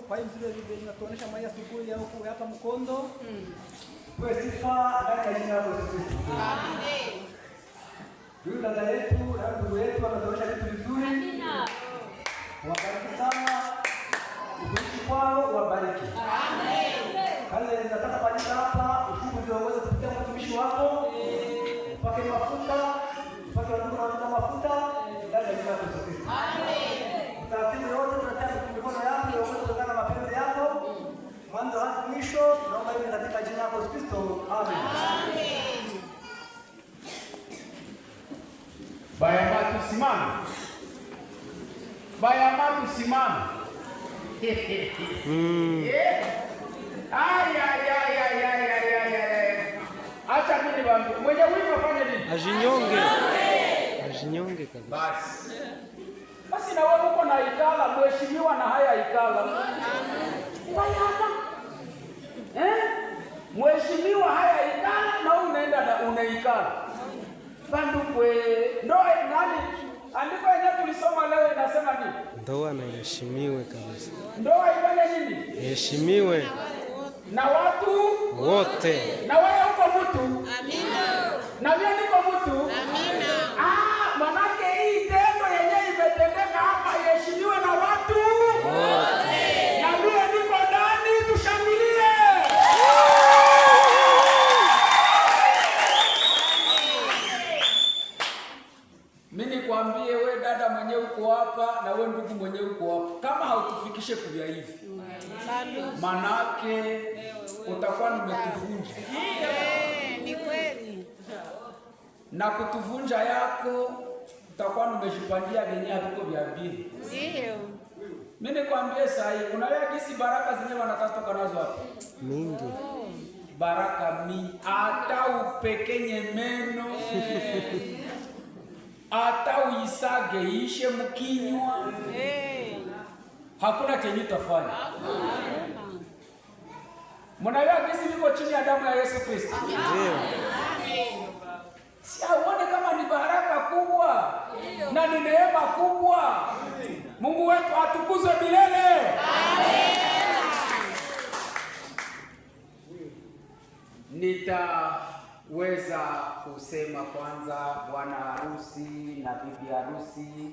Kwa hii mzuri vile inatuonyesha mwa asubuhi ya huku hapa Mkondo. Kwa sifa ndani ya jina la Yesu Kristo. Amen. Huyu dada yetu na ndugu yetu anatuonyesha vitu vizuri. Amina. Wabariki sana. Kuishi kwao wabariki. Amen. Kazi zinataka fanyika hapa, ufungu viongozi kupitia mtumishi wako. Upake mafuta, upake ndugu na wadada mafuta ndani ya jina la Yesu Kristo. Amen. Utaratibu yote tunatia mikono yako, uongoze kutokana na mapenzi yako. Mwanzo hadi mwisho, naomba hivi katika jina la Yesu Kristo. Amen. Amen. Bayama tusimame. Bayama tusimame. Ay, ay, ay, ay, ay, ay, ay, ay. Acha mimi niwaambie. Mwenye wivu afanye nini? Ajinyonge. Ajinyonge kabisa. Basi. Basi na wewe uko na ikala, mheshimiwa na haya ikala. Bayama. Eh? Mheshimiwa haya ikala na wewe unaenda na unaikala. Bandukwe. Ndoa nani? Andiko yenyewe tulisoma leo inasema nini? Ndoa na iheshimiwe kabisa. Ndoa ifanye nini? Iheshimiwe Na watu wote. Na wewe uko mtu? Amina. Na mimi niko mtu? Amina. Ah, manake hii tendo yenyewe imetendeka hapa iheshimiwe na watu wote. Na mimi niko ndani, tushangilie. Mimi nikwambie we dada mwenye uko hapa na we ndugu mwenye uko hapa, kama hautufikishe kuvya hivi, manake utakuwa nimetuvunja. Ni kweli. Na kutuvunja yako utakuwa nimejipandia vyenye haviko vya bili. Ndio. Mimi nikwambie sahi, unaona gisi baraka zenyewe wanataka nazo hapa. Mingi. Baraka mingi, hata upekenye meno. Hata uisage ishe mkinywa. Hakuna chenye utafanya. Mnaelewa gisi niko chini ya damu ya Yesu Kristo? Ndio. Si auone kama ni baraka kubwa na ni neema kubwa. Mungu wetu atukuzwe milele. Nitaweza kusema kwanza, bwana harusi na bibi harusi,